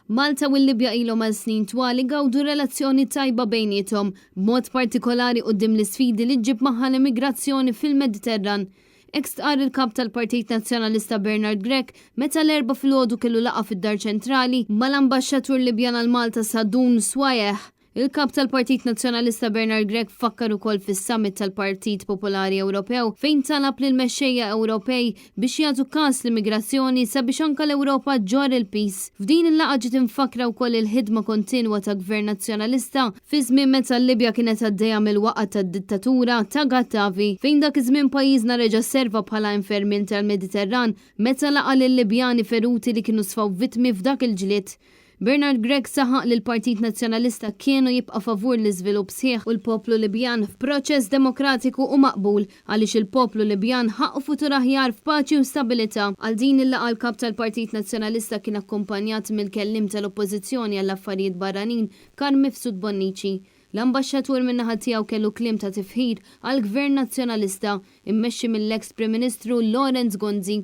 Malta u l-Libja ilhom għal snin twal igawdu relazzjoni tajba bejniethom, b'mod partikolari quddiem l-isfidi li ġġib magħha l-immigrazzjoni fil-Mediterran. Hekk stqarr il-Kap tal-Partit Nazzjonalista Bernard Grech meta l-Erbgħa filgħodu kellu laqgħa fid-Dar Ċentrali mal-Ambaxxatur Libjan għal Malta Sadoun Swayeh. Il-Kap tal-Partit Nazzjonalista Bernard Grech fakkar ukoll fis-Summit tal-Partit Popolari Ewropew fejn talab lill-mexxejja Ewropej biex jagħtu kas l-immigrazzjoni sabiex anke l-Ewropa ġġorr il-piż. F'din il-laqgħa ġiet imfakkra wkoll il-ħidma kontinwa ta' Gvern Nazzjonalista fi żmien meta l-Libja kienet għaddejja mill-waqgħa tad-dittatura ta' Gaddafi fejn dak iż-żmien pajjiżna reġa' serva bħala infermier tal-Mediterran meta laqa' lil-Libjani feruti li kienu sfaw vittmi f'dak il-ġlied. Bernard Grech saħaq li l-Partit Nazzjonalista kien u jibqa' favur l-iżvilupp sħiħ u l-poplu Libjan f'proċess demokratiku u maqbul għaliex il-poplu Libjan ħaqqu futur aħjar f'paċi u stabilità. Għal din il-laqgħa l-Kap tal-Partit Nazzjonalista kien akkumpanjat mill-Kelliem tal-Oppożizzjoni għall-Affarijiet Barranin Carm Mifsud Bonnici. L-Ambaxxatur min-naħa tiegħu kellu kliem ta' tifħir għall-Gvern Nazzjonalista, immexxi mill-eks Prim Ministru Lawrence Gonzi.